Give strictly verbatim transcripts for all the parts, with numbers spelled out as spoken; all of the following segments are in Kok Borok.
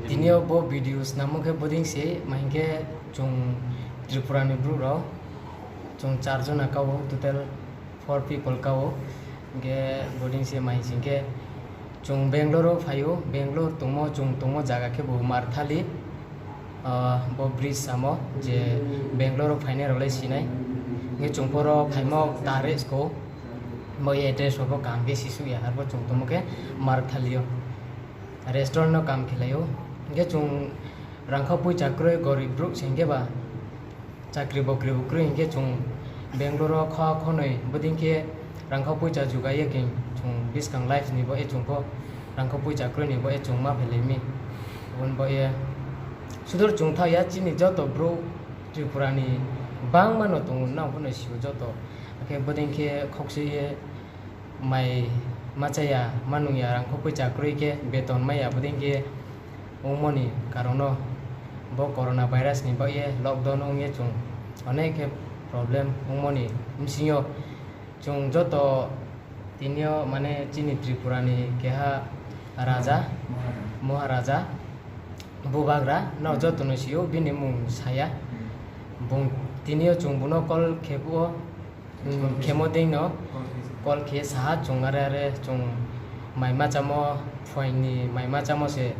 Tini o bo video snamo khe boding se, ma hinkhe chwng Tripura ni bru rok, chwng char jona kao, total four people kao. Hinkhe boding se ma hinkhe chwng Bangalore o phaio, Bangalore tongmo, chwng tongmo jaga khe bo Marthali, ah, bo bridge samo je Bangalore o phainai rok lai sinai. Hinkhe chwng poro phaimo taris ko, bo address rok bo kaham khe sisuk ya, arbo chwng tongmo khe Marthali o. Restaurant no kam khlai o. Hinkhe chwng rangkha puisa kwrwi, gorib bru se hinkhe ba chakri bokri bo kwrwi, hinkhe chwng Bangalore o kha khonwi boding khe rangkha puisa jugai ya khe chwng bwskang life ni bo e chwng pho rangkha puisa kwrwi ni bo e chwng ma phailai mi. Aboni bo e sudur chwng tha ya chini joto bru Tripura ni bangma no tongo, nang phano sio joto. Hakhe boding khe khokse ye mai machaya, manung ya, rangkho puisa kwrwi khe beton maya, boding khe wngmoni karono bo corona virus ni bagwi lockdown wngye chwng onek khe problem wngmoni bisingo chwng joto tinio mane chini Tripura ni keha raja, Maharaja. Maharaja, bubagra no joto no sio, bini mung saya. Bung tinio chwng buno call khebuo. Hmm, khemo dei no call khe saha chwng are are chwng mai machamo phuaini mai machamo se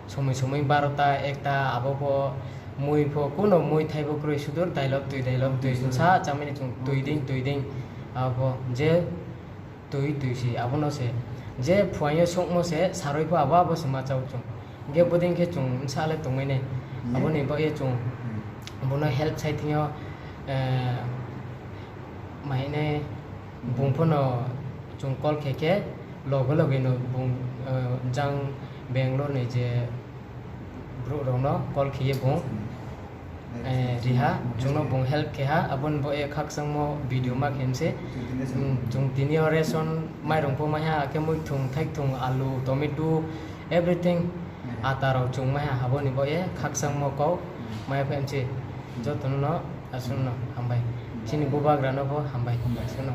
somoi somoi barota ekta abo pho mui pho kuno mui thaibo kwrwi sudur dailok twi dailok twi sa chamani chwng twi ding twi ding abo je twi twi si abono se je phuaio songmo se saroi pho abo abo se machao chwng. Hinkhe boding khe chwng bwsa le tongwi nai. Hmm. Aboni bagwi chwng Hmm. bono help sai thwngyo, eh, maine bung phano chwng call khe khe loge loge no bung, eh, jang Bangalore ni je bru rok no call khiye bung, eh, riha, chwngno bung help khe ha, aboni bo e khakchangmo video ma khe mse. Hmm, chwng tini o ration mairung pho maiha, akhe muithung, thaithung, alu, tomato, everything, ata rok chwng maiha, aboni bo e khakchangmo kok mai phe mse. Jotono no aswkno hambai. Chini bubagra no bo hambai. Aswkno.